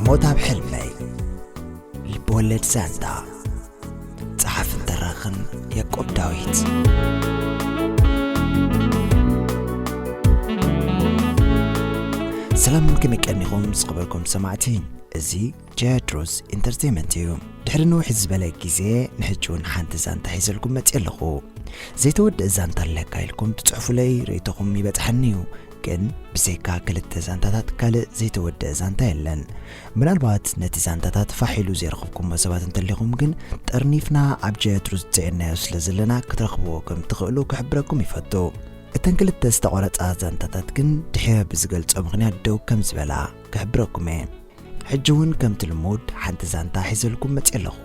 ሞት ኣብ ሕልመይ። ልብወለድ ዛንታ። ጸሓፍን ተራኽን ያዕቆብ ዳዊት። ሰላም፣ ከመይ ቀኒኹም ዝኸበርኩም ሰማዕቲ? እዚ ቴድሮስ ኢንተርቴይመንት እዩ። ድሕሪ ንውሕ ዝበለ ግዜ፣ ንሕጂ እውን ሓንቲ ዛንታ ሒዘልኩም መጽየ ኣለኹ። ዘይተወድአ ዛንታ ኣለካ ኢልኩም ትጽሕፉለይ፣ ርእይቶኹም ይበጽሓኒ እዩ። ግን ብዘይካ ክልተ ዛንታታት ካልእ ዘይተወድአ ዛንታ የለን። ምናልባት ነቲ ዛንታታት ፋሕ ኢሉ ዘይረኸብኩሞ ሰባት እንተሊኹም ግን፣ ጠርኒፍና ኣብ ቴድሮስ ዘየናዮ ስለ ዘለና ክትረኽብዎ ከም ትኽእሉ ክሕብረኩም ይፈቱ። እተን ክልተ ዝተቖረጻ ዛንታታት ግን ድሒረ ብዝገልጾ ምኽንያት ደው ከም ዝበላ ክሕብረኩም እየ። ሕጂ እውን ከምቲ ልሙድ ሓንቲ ዛንታ ሒዘልኩም መጽየ ኣለኹ።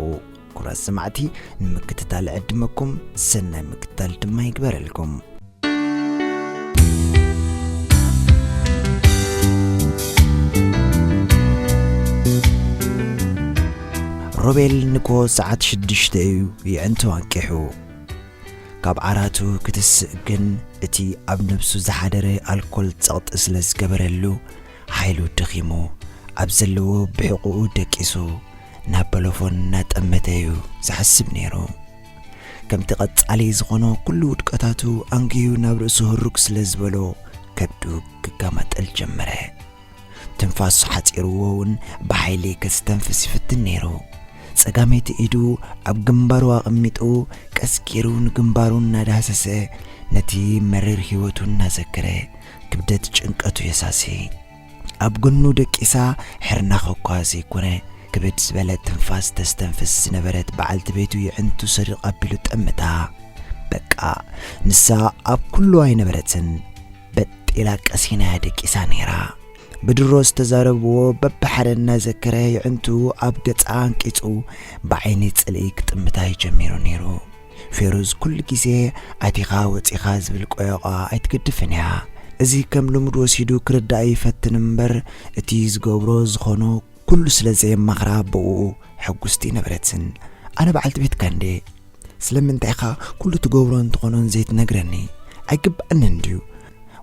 ክቡራት ሰማዕቲ፣ ንምክትታል ዕድመኩም ሰናይ ምክትታል ድማ ይግበረልኩም። ሮቤል ንግሆ ሰዓት ሽዱሽተ እዩ የዕንቱ ኣንቂሑ። ካብ ዓራቱ ክትስእ ግን እቲ ኣብ ነብሱ ዝሓደረ ኣልኮል ጸቕጢ ስለ ዝገበረሉ፣ ሓይሉ ደኺሙ፣ ኣብ ዘለዎ ብሕቑኡ ደቂሱ፣ ናብ በሎፎን እናጠመተ እዩ ዝሓስብ ነይሩ። ከምቲ ቀጻሊ ዝኾኖ ኩሉ ውድቀታቱ ኣንጊሁ ናብ ርእሱ ህሩግ ስለ ዝበሎ፣ ከብዱ ክጋማጠል ጀመረ። ትንፋሱ ሓጺርዎ እውን ብሓይሊ ከስተንፍስ ይፍትን ነይሩ። ጸጋመይቲ ኢዱ ኣብ ግንባሩ ኣቐሚጡ፣ ቀስ ገይሩ ንግንባሩ እናዳህሰሰ፣ ነቲ መሪር ህይወቱ እናዘከረ፣ ክብደት ጭንቀቱ የሳሲ። ኣብ ጎኑ ደቂሳ፣ ሕርናኽ እኳ ዘይኮነ፣ ክብድ ዝበለ ትንፋስ ተስተንፍስ ዝነበረት በዓልቲ ቤቱ የዕንቱ ሰሪቕ ኣቢሉ ጠምታ። በቃ፣ ንሳ ኣብ ኩሉ ኣይነበረትን። በጥ ኢላ ቀሲናያ ደቂሳ ነይራ። ብድሮ ዝተዛረብዎ በብሓደ እናዘከረ የዕንቱ ኣብ ገጻ ኣንቂጹ ብዓይኒ ጽልኢ ክጥምታ ጀሚሩ ነይሩ። ፌሩዝ ኩሉ ግዜ ኣቲኻ ወጺኻ ዝብል ቆዮቓ ኣይትገድፍን እያ። እዚ ከም ልሙድ ወሲዱ ክርዳእ ይፈትን እምበር፣ እቲ ዝገብሮ ዝኾኖ ኩሉ ስለ ዘየማኽራ ብእኡ ሕጉስቲ ነበረትን። ኣነ በዓልቲ ቤትካ እንዴ? ስለምንታይ ኢኻ ኩሉ ትገብሮን ትኾኖን ዘይትነግረኒ? ኣይግብኣንን ድዩ?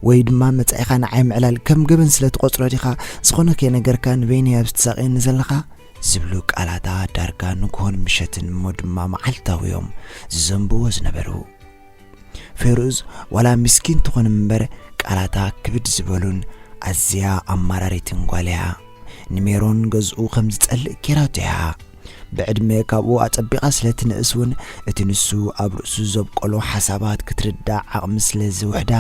ወይ ድማ መጻኢኻ ንዓይ ምዕላል ከም ገበን ስለ ትቖጽሮ ዲኻ ዝኾነ ከይነገርካ ንበይነይ ኣብ ትሳቕየኒ ዘለኻ? ዝብሉ ቃላታ ዳርጋ ንግሆን ምሸትን እሞ ድማ መዓልታዊ እዮም ዝዘንብዎ ዝነበሩ። ፌሩዝ ዋላ ምስኪን ትኾን እምበር ቃላታ ክብድ ዝበሉን ኣዝያ ኣማራሪትን ጓል እያ። ንሜሮን ገዝኡ ከም ዝጸልእ ጌራቶ እያ። ብዕድመ ካብኡ ኣጸቢቓ ስለ ትንእስ እውን እቲ ንሱ ኣብ ርእሱ ዘብቆሎ ሓሳባት ክትርዳእ ዓቕሚ ስለ ዝውሕዳ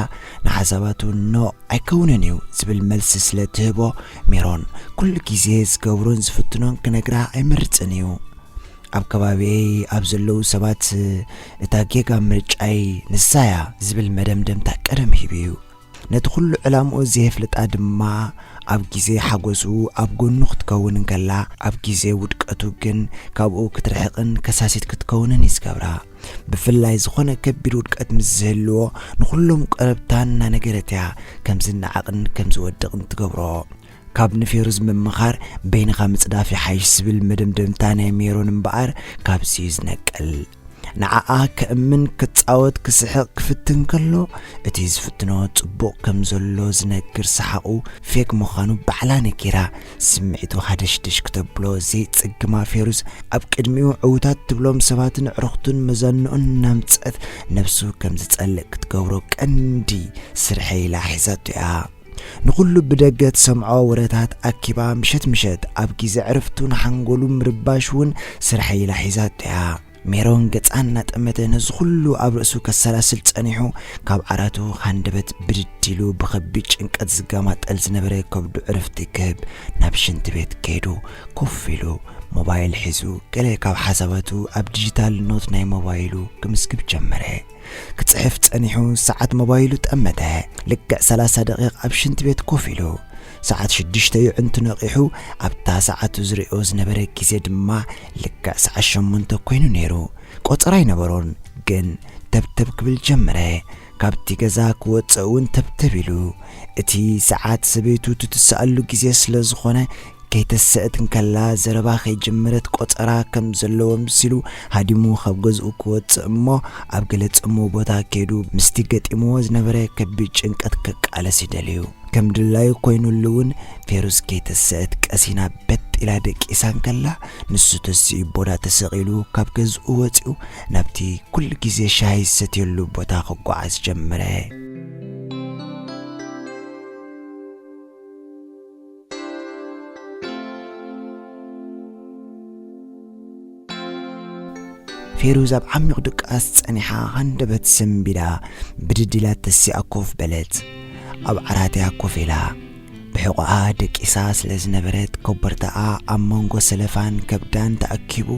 ንሓሳባቱ ኖእ ኣይከውንን እዩ ዝብል መልሲ ስለ ትህቦ ሜሮን ኩሉ ግዜ ዝገብሮን ዝፍትኖን ክነግራ ኣይመርጽን እዩ። ኣብ ከባቢየይ ኣብ ዘለዉ ሰባት እታ ጌጋ ምርጫይ ንሳ እያ ዝብል መደምደምታ ቀደም ሂቡ እዩ። ነቲ ኩሉ ዕላምኡ ዘየፍልጣ ድማ ኣብ ግዜ ሓጎሱ ኣብ ጎኑ ክትከውን እንከላ ኣብ ግዜ ውድቀቱ ግን ካብኡ ክትርሕቕን ከሳሲት ክትከውንን እዩ ዝገብራ። ብፍላይ ዝኾነ ከቢድ ውድቀት ምስ ዝህልዎ ንኹሎም ቀረብታ እናነገረት እያ ከም ዝነዓቕን ከም ዝወድቕን ትገብሮ። ካብ ንፌሩዝ ምምኻር በይንኻ ምጽዳፍ ይሓይሽ ዝብል መደምደምታ ናይ ሜሮን እምበኣር ካብዚ እዩ ዝነቅል። ንዓኣ ከእምን ክጻወት ክስሕቕ ክፍትን ከሎ እቲ ዝፍትኖ ጽቡቕ ከም ዘሎ ዝነግር ሰሓቑ ፌክ ምዃኑ ባዕላ ነጊራ ስምዒቱ ሃደሽደሽ ክተብሎ ዘይጽግማ ፌሩዝ ኣብ ቅድሚኡ ዕዉታት ትብሎም ሰባትን ኣዕሩኽቱን መዛንኡን እናምጸት ነብሱ ከም ዝጸልእ ክትገብሮ ቀንዲ ስርሐይ ኢላ ሒዛቶ እያ። ንኹሉ ብደገ ትሰምዖ ወረታት ኣኪባ ምሸት ምሸት ኣብ ግዜ ዕረፍቱ ንሓንጎሉ ምርባሽ እውን ስርሐይ ኢላ ሒዛቶ እያ። ሜሮን ገጻ እናጠመተ ነዚ ኩሉ ኣብ ርእሱ ከሰላስል ጸኒሑ ካብ ዓራቱ ሃንደበት ብድድ ኢሉ ብኸቢድ ጭንቀት ዝገማጠል ዝነበረ ከብዱ ዕረፍቲ ክህብ ናብ ሽንቲ ቤት ከይዱ ኮፍ ኢሉ ሞባይል ሒዙ ገለ ካብ ሓሳባቱ ኣብ ዲጂታል ኖት ናይ ሞባይሉ ክምዝግብ ጀመረ። ክጽሕፍ ጸኒሑ ሰዓት ሞባይሉ ጠመተ። ልክዕ ሰላሳ ደቂቕ ኣብ ሽንቲ ቤት ኮፍ ኢሉ። ሰዓት ሽዱሽተ እዩ ዕንቱ ነቒሑ፣ ኣብታ ሰዓቱ ዝርእዮ ዝነበረ ግዜ ድማ ልክዕ ሰዓት ሸሞንተ ኮይኑ ነይሩ። ቆጸራ ኣይነበሮን፣ ግን ተብተብ ክብል ጀመረ። ካብቲ ገዛ ክወጽእ እውን ተብተብ ኢሉ። እቲ ሰዓት ሰበይቱ ትትስኣሉ ግዜ ስለ ዝኾነ፣ ከይተሰእት እንከላ ዘረባ ከይጀመረት ቆጸራ ከም ዘለዎ ምሲሉ ሃዲሙ ካብ ገዝኡ ክወጽእ እሞ ኣብ ገለ ጽምው ቦታ ከይዱ ምስቲ ገጢምዎ ዝነበረ ከቢድ ጭንቀት ከቃለስ ይደልዩ። ከም ድላዩ ኮይኑሉ እውን ፌሩዝ ከይተሰአት ቀሲና በጥ ኢላ ደቂሳ እንከላ፣ ንሱ ተሲኡ ቦዳ ተሰቒሉ ካብ ገዝኡ ወፂኡ ናብቲ ኩሉ ግዜ ሻሂ ዝሰትየሉ ቦታ ክጓዓዝ ጀመረ። ፌሩዝ ኣብ ዓሚቕ ድቃስ ጸኒሓ ሃንደበት ሰንቢዳ ብድድ ኢላ ተሲኣ ኮፍ በለት። ኣብ ዓራት እያ ኮፍ ኢላ። ብሕቖኣ ደቂሳ ስለ ዝነበረት ኮበርታኣ ኣብ መንጎ ሰለፋን ከብዳን ተኣኪቡ፣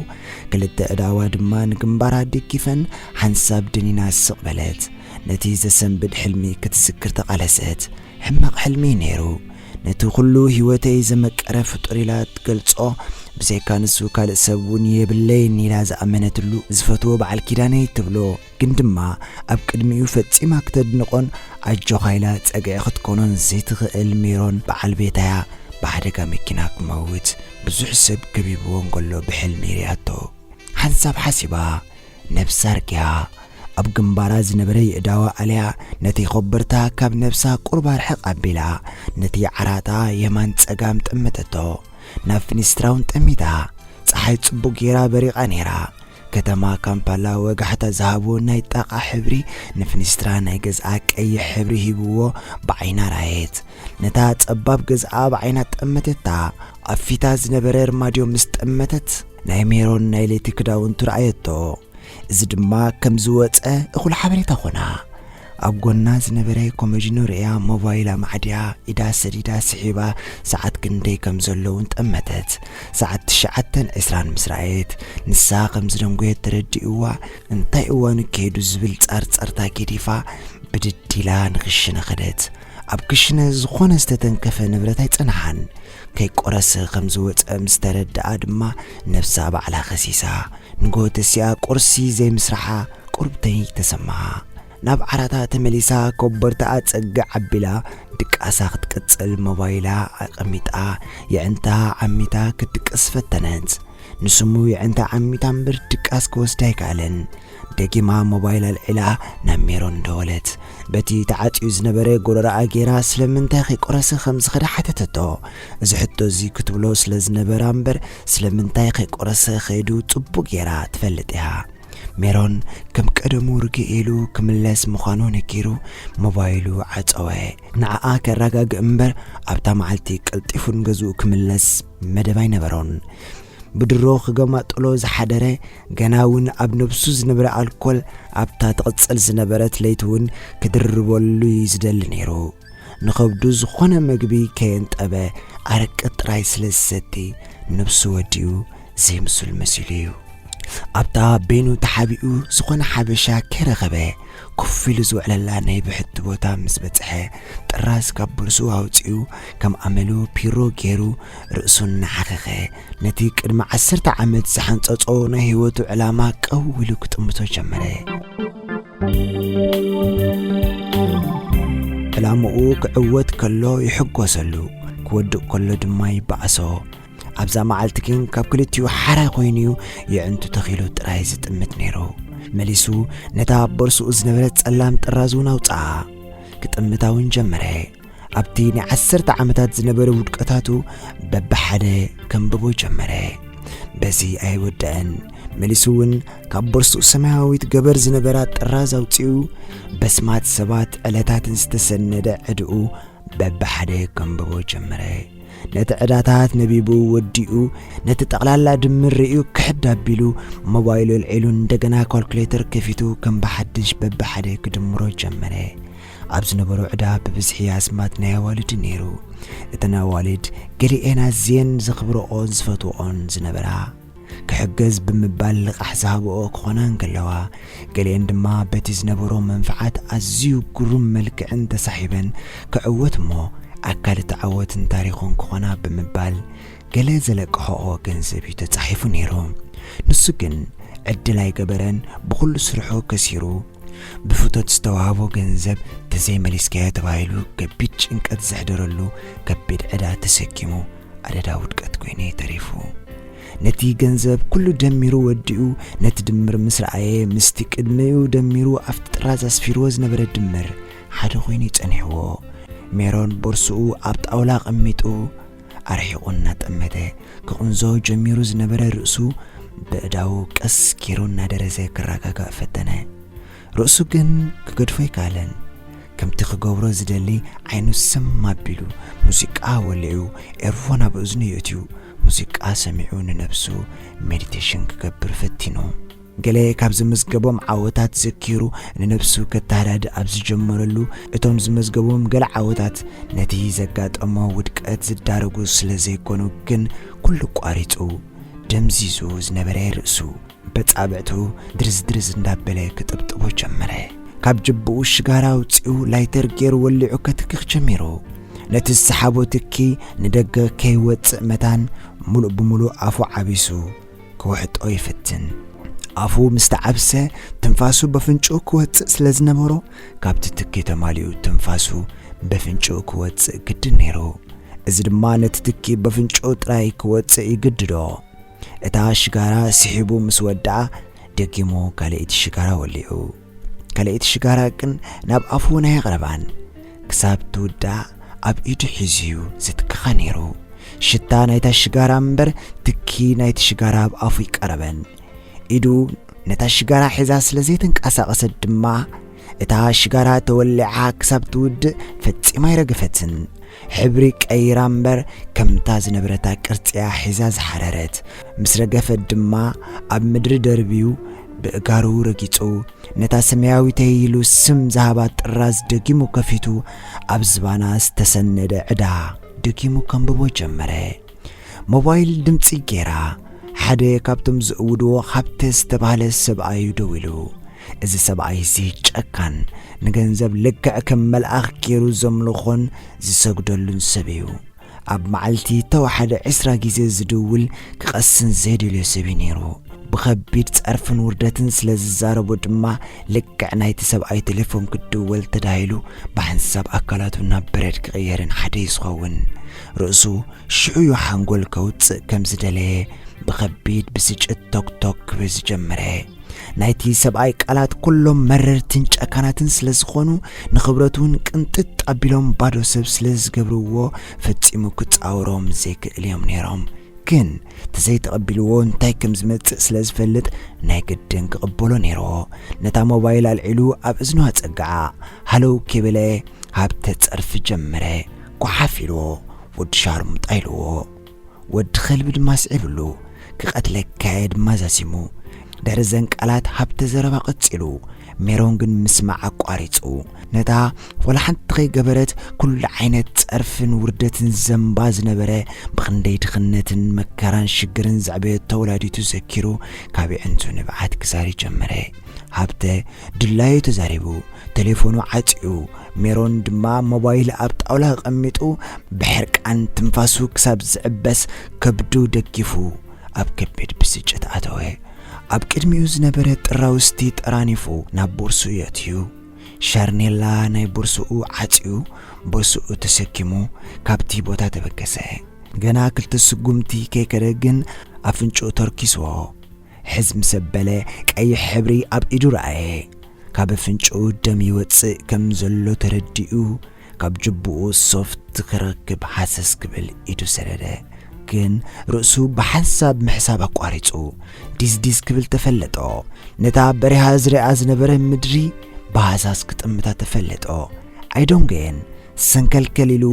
ክልተ ኣእዳዋ ድማ ንግንባራ ደጊፈን ሓንሳብ ደኒና ስቕ በለት። ነቲ ዘሰንብድ ሕልሚ ክትዝክር ተቓለሰት። ሕማቕ ሕልሚ ነይሩ። ነቲ ኩሉ ህይወተይ ዘመቀረ ፍጡር ኢላ ትገልጾ፣ ብዘይካ ንሱ ካልእ ሰብ እውን የብለይን ኢላ ዝኣመነትሉ ዝፈትዎ በዓል ኪዳነይ ትብሎ፣ ግን ድማ ኣብ ቅድሚኡ ፈጺማ ክተድንቖን ኣጆኻ ኢላ ጸግዒ ክትኮኖን ዘይትኽእል ሜሮን በዓል ቤታያ ብሓደጋ መኪና ክመውት ብዙሕ ሰብ ከቢብዎ እንከሎ ብሕልሚ ርእያቶ። ሓንሳብ ሓሲባ፣ ነብሳ ኣርኪያ፣ ኣብ ግንባራ ዝነበረ የእዳዋ ኣልያ ነቲ ኮበርታ ካብ ነብሳ ቁሩብ ኣርሕቕ ኣቢላ፣ ነቲ ዓራታ የማን ጸጋም ጠመተቶ። ናብ ፍኒስትራ እውን ጠሚታ። ጸሓይ ጽቡቕ ጌራ በሪቓ ነይራ። ከተማ ካምፓላ ወጋሕታ ዝሃቦ ናይ ጣቓ ሕብሪ ንፍኒስትራ ናይ ገዝኣ ቀይሕ ሕብሪ ሂብዎ ብዓይና ረኣየት። ነታ ጸባብ ገዝኣ ብዓይና ጠመተታ። ኣብ ፊታ ዝነበረ ኣርማድዮ ምስ ጠመተት፣ ናይ ሜሮን ናይ ለይቲ ክዳውንቱ ረኣየቶ። እዚ ድማ ከም ዝወጸ እኹል ሓበሬታ ኾና። ኣብ ጎና ዝነበረ ኮመዲኖ ርእያ ሞባይላ ማዕድያ ኢዳ ሰዲዳ ስሒባ ሰዓት ክንደይ ከም ዘሎ እውን ጠመተት። ሰዓት ትሽዓተን ዕስራን ምስ ረኣየት፣ ንሳ ከም ዝደንጎየት ተረዲእዋ፣ እንታይ እዋኑ ከይዱ ዝብል ጻርጻርታ ገዲፋ ብድድ ኢላ ንክሽነ ኸደት። ኣብ ክሽነ ዝኾነ ዝተተንከፈ ንብረት ኣይጸንሓን። ከይቆረሰ ከም ዝወጸ ምስ ተረድኣ ድማ ነብሳ ባዕላ ከሲሳ። ንግሆ ተሲኣ ቁርሲ ዘይምስራሓ ቁርብተይ ተሰማዓ። ናብ ዓራታ ተመሊሳ ኮበርታኣ ጸግዕ ኣቢላ ድቃሳ ክትቅጽል ሞባይላ ኣቐሚጣ የዕንታ ዓሚታ ክትድቅስ ፈተነት። ንስሙ የዕንታ ዓሚታ እምበር ድቃስ ክወስዳ ኣይከኣለን። ደጊማ ሞባይል ኣልዒላ ናብ ሜሮን ደወለት። በቲ ተዓጽዩ ዝነበረ ጎረረኣ ጌራ፣ ስለምንታይ ከይቆረሰ ከም ዝኸደ ሓተተቶ። እዚ ሕቶ እዚ ክትብሎ ስለ ዝነበራ እምበር፣ ስለምንታይ ከይቆረሰ ከይዱ ጽቡቕ ጌራ ትፈልጥ እያ። ሜሮን ከም ቀደሙ ርግእ ኢሉ ክምለስ ምዃኑ ነጊሩ ሞባይሉ ዓጸወ። ንዓኣ ከረጋግእ እምበር፣ ኣብታ መዓልቲ ቀልጢፉ ንገዝኡ ክምለስ መደብ ኣይነበሮን። ብድሮ ክገማጥሎ ዝሓደረ፣ ገና እውን ኣብ ነብሱ ዝነበረ ኣልኮል ኣብታ ትቕጽል ዝነበረት ለይቲ እውን ክድርበሉ እዩ ዝደሊ ነይሩ። ንኸብዱ ዝኾነ መግቢ ከየንጠበ ኣረቂ ጥራይ ስለ ዝሰቲ፣ ነብሱ ወዲኡ ዘይምሱል መሲሉ እዩ። ኣብታ በይኑ ተሓቢኡ ዝኾነ ሓበሻ ከይረኸበ፣ ኮፍ ኢሉ ዝውዕለላ ናይ ብሕቲ ቦታ ምስ በጽሐ፣ ጥራዝ ካብ ቦርስኡ ኣውጺኡ፣ ከም ኣመሉ ፒሮ ገይሩ ርእሱ እናሓኸኸ፣ ነቲ ቅድሚ ዓሰርተ ዓመት ዝሓንጸጾ ናይ ህይወቱ ዕላማ ቀው ኢሉ ክጥምቶ ጀመረ። ዕላምኡ ክዕወት ከሎ ይሕጎሰሉ፣ ክወድቕ ከሎ ድማ ይበኣሶ። ኣብዛ መዓልቲ ግን ካብ ክልቲኡ ሓራ ኮይኑ'ዩ የዕንቱ ተኺሉ ጥራይ ዝጥምት ነይሩ። መሊሱ ነታ ኣብ ቦርስኡ ዝነበረት ጸላም ጥራዝ እውን ኣውጽኣ። ክጥምታ እውን ጀመረ። ኣብቲ ናይ ዓሰርተ ዓመታት ዝነበረ ውድቀታቱ በብሓደ ከንብቦ ጀመረ። በዚ ኣይወደአን። መሊሱ እውን ካብ ቦርስኡ ሰማያዊት ገበር ዝነበራ ጥራዝ ኣውጺኡ፣ በስማት ሰባት ዕለታትን ዝተሰነደ ዕድኡ በብሓደ ከንብቦ ጀመረ። ነቲ ዕዳታት ነቢቡ ወዲኡ፣ ነቲ ጠቕላላ ድምር ርእዩ ክሕድ ኣቢሉ፣ ሞባይሉ ኣልዒሉ እንደገና ካልኩሌተር ከፊቱ ከም ብሓድሽ በብሓደ ክድምሮ ጀመረ። ኣብ ዝነበሮ ዕዳ ብብዝሒ ኣስማት ናይ ኣዋልድ ነይሩ። እተን ኣዋልድ ገሊኤን ኣዝየን ዘኽብረኦን ዝፈትወኦን ዝነበራ፣ ክሕገዝ ብምባል ልቓሕ ዝሃብኦ ክኾና እንከለዋ፣ ገሊኤን ድማ በቲ ዝነበሮ መንፍዓት ኣዝዩ ግሩም መልክዕን ተሳሒበን፣ ክዕወት እሞ ኣካል እቲ ዓወትን ታሪኹን ክኾና ብምባል፣ ገለ ዘለቅሖኦ ገንዘብ እዩ ተጻሒፉ ነይሩ። ንሱ ግን ዕድል ኣይገበረን፣ ብኹሉ ስርሑ ከሲሩ። ብፍቶት ዝተዋህቦ ገንዘብ ተዘይመሊስካዮ ተባሂሉ ከቢድ ጭንቀት ዘሕደረሉ ከቢድ ዕዳ ተሰኪሙ ኣደዳ ውድቀት ኮይኑ እዩ ተሪፉ። ነቲ ገንዘብ ኩሉ ደሚሩ ወዲኡ ነቲ ድምር ምስ ረኣየ፣ ምስቲ ቅድሚኡ ደሚሩ ኣብቲ ጥራዝ ኣስፊርዎ ዝነበረ ድምር ሓደ ኮይኑ እዩ ጸኒሕዎ። ሜሮን ቦርስኡ ኣብ ጣውላ ኣቐሚጡ ኣርሒቑ እናጠመተ ክቕንዞ ጀሚሩ ዝነበረ ርእሱ ብእዳዉ ቀስ ጌሩ እናደረዘ ክረጋጋእ ፈተነ። ርእሱ ግን ክገድፎ ኣይከኣለን። ከምቲ ክገብሮ ዝደሊ ዓይኑ ስም ኣቢሉ ሙዚቃ ወሊዑ ኤርፎን ኣብ እዝኑ የእትዩ ሙዚቃ ሰሚዑ ንነብሱ ሜዲቴሽን ክገብር ፈቲኑ። ገለ ካብ ዝመዝገቦም ዓወታት ዘኪሩ ንነብሱ ከተሃዳድእ ኣብ ዝጀመረሉ፣ እቶም ዝመዝገቦም ገለ ዓወታት ነቲ ዘጋጠሞ ውድቀት ዝዳረጉ ስለ ዘይኮኑ ግን ኩሉ ቋሪጹ ደምዚዙ ዝነበረ ርእሱ በጻብዕቱ ድርዝድርዝ እንዳበለ ክጥብጥቦ ጀመረ። ካብ ጅብኡ ሽጋራ ኣውጺኡ ላይተር ገይሩ ወሊዑ ከትክኽ ጀሚሩ። ነቲ ዝሰሓቦ ትኪ ንደገ ከይወጽእ መታን ሙሉእ ብሙሉእ ኣፉ ዓቢሱ ክውሕጦ ይፍትን። ኣፉ ምስ ተዓብሰ ትንፋሱ በፍንጭኡ ክወጽእ ስለ ዝነበሮ ካብቲ ትኪ ተማሊኡ ትንፋሱ በፍንጭኡ ክወጽእ ግድን ነይሩ። እዚ ድማ ነቲ ትኪ በፍንጭኡ ጥራይ ክወጽእ ይግድዶ። እታ ሽጋራ ስሒቡ ምስ ወድኣ ደጊሙ ካልኣይቲ ሽጋራ ወሊዑ። ካልኣይቲ ሽጋራ ግን ናብ ኣፉ እውን ኣየቕረባን። ክሳብ ትውዳእ ኣብ ኢዱ ሒዙ እዩ ዝትክኻ ነይሩ። ሽታ ናይታ ሽጋራ እምበር ትኪ ናይቲ ሽጋራ ኣብ ኣፉ ይቀረበን። ኢዱ ነታ ሽጋራ ሒዛ ስለ ዘይተንቀሳቐሰት ድማ እታ ሽጋራ ተወሊዓ ክሳብ ትውድእ ፈጺማ ኣይረገፈትን። ሕብሪ ቀይራ እምበር ከምታ ዝነበረታ ቅርጺያ ሒዛ ዝሓረረት። ምስ ረገፈት ድማ ኣብ ምድሪ ደርብዩ ብእጋሩ ረጊጹ ነታ ሰማያዊተይ ኢሉ ስም ዝሃባ ጥራዝ ደጊሙ ከፊቱ ኣብ ዝባና ዝተሰነደ ዕዳ ደጊሙ ከንብቦ ጀመረ። ሞባይል ድምጺ ጌራ ሓደ ካብቶም ዝእውድዎ ሃብተ ዝተባህለ ሰብኣዩ ደዊሉ። እዚ ሰብኣይ እዚ ጨካን፣ ንገንዘብ ልክዕ ከም መልኣኽ ገይሩ ዘምልኾን ዝሰግደሉን ሰብ እዩ። ኣብ መዓልቲ ተወሓደ ዕስራ ግዜ ዝድውል ክቐስን ዘይደልዮ ሰብ እዩ ነይሩ። ብኸቢድ ጸርፍን ውርደትን ስለ ዝዛረቦ ድማ ልክዕ ናይቲ ሰብኣይ ቴሌፎን ክድወል ተዳሂሉ ብሓንሳብ ኣካላቱ ናብ በረድ ክቕየርን ሓደ እዩ ዝኸውን። ርእሱ ሽዑ እዩ ሓንጎል ከውጽእ ከም ዝደለየ ብኸቢድ ብስጭት ቶክቶክ ክብል ዝጀመረ። ናይቲ ሰብኣይ ቃላት ኩሎም መረርትን ጨካናትን ስለ ዝኾኑ ንኽብረቱ እውን ቅንጥጥ ኣቢሎም ባዶ ሰብ ስለ ዝገብርዎ ፈጺሙ ክጻወሮም ዘይክእል እዮም ነይሮም። ግን ተዘይተቐቢልዎ እንታይ ከም ዝመጽእ ስለ ዝፈልጥ ናይ ግድን ክቕበሎ ነይርዎ። ነታ ሞባይል ኣልዒሉ ኣብ እዝኑ ኣጸግዓ። ሃለው ከይበለ ሃብተ ጸርፊ ጀመረ። ጓሓፍ ኢልዎ ወዲ ሻርሙጣ ኢልዎ። ወዲ ከልቢ ድማ ስዒብሉ። ክቐትለካ እየ ድማ ዛዚሙ። ድሕሪ ዘን ቃላት ሃብተ ዘረባ ቀጺሉ። ሜሮን ግን ምስማዕ ኣቋሪጹ። ነታ ወላ ሓንቲ ከይገበረት ኩሉ ዓይነት ጸርፍን ውርደትን ዘንባ ዝነበረ ብኽንደይ ድኽነትን መከራን ሽግርን ዘዕበየቶ ወላዲቱ ዘኪሩ ካብ የዕንቱ ንብዓት ክዛሪ ጀመረ። ሃብተ ድላዩ ተዛሪቡ ቴሌፎኑ ዓጽዩ ሜሮን ድማ ሞባይል ኣብ ጣውላ ኣቐሚጡ ብሕርቃን ትንፋሱ ክሳብ ዝዕበስ ከብዱ ደጊፉ ኣብ ከቢድ ብስጭት ኣተወ። ኣብ ቅድሚኡ ዝነበረ ጥራውስቲ ጠራኒፉ ናብ ቦርሱ የእትዩ። ሻርኔላ ናይ ቦርሱኡ ዓጽዩ ቦርሱኡ ተሰኪሙ ካብቲ ቦታ ተበገሰ። ገና ክልተ ስጉምቲ ከይከደ ግን ኣፍንጭኡ ተርኪስዎ። ሕዝ ምስ ኣበለ ቀይሕ ሕብሪ ኣብ ኢዱ ረኣየ። ካብ ኣፍንጭኡ ደም ይወጽእ ከም ዘሎ ተረዲኡ ካብ ጅብኡ ሶፍት ክረክብ ሃሰስ ክብል ኢዱ ሰደደ። ግን ርእሱ ብሓንሳብ ምሕሳብ ኣቋሪጹ ዲዝዲዝ ክብል ተፈለጦ። ነታ በሪሃ ዝሪኣ ዝነበረ ምድሪ ብሃሳስ ክጥምታ ተፈለጦ። ኣይዶንገየን ሰንከልከል ኢሉ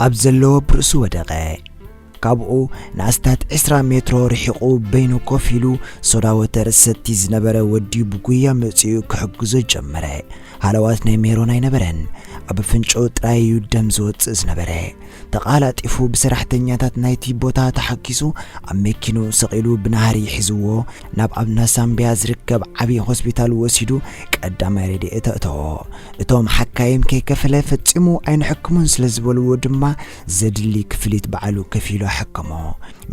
ኣብ ዘለዎ ብርእሱ ወደቐ። ካብኡ ንኣስታት ዕስራ ሜትሮ ርሒቑ በይኑ ኮፍ ኢሉ ሶዳ ወተር ሰቲ ዝነበረ ወዲ ብጉያ መጺኡ ክሕግዞ ጀመረ። ሃለዋት ናይ ሜሮን ኣይነበረን። ኣብ ኣፍንጭኡ ጥራይ እዩ ደም ዝወጽእ ዝነበረ። ተቓላጢፉ ብሰራሕተኛታት ናይቲ ቦታ ተሓኪሱ ኣብ መኪንኡ ሰቒሉ ብናህሪ ሒዝዎ ናብ ኣብ ናሳምቢያ ዝርከብ ዓቢ ሆስፒታል ወሲዱ ቀዳማይ ረድኤት ኣእተዎ። እቶም ሓካይም ከይከፈለ ፈጺሙ ኣይንሕክሞን ስለ ዝበልዎ ድማ ዘድሊ ክፍሊት ባዕሉ ከፊሉ ኣሐከሞ።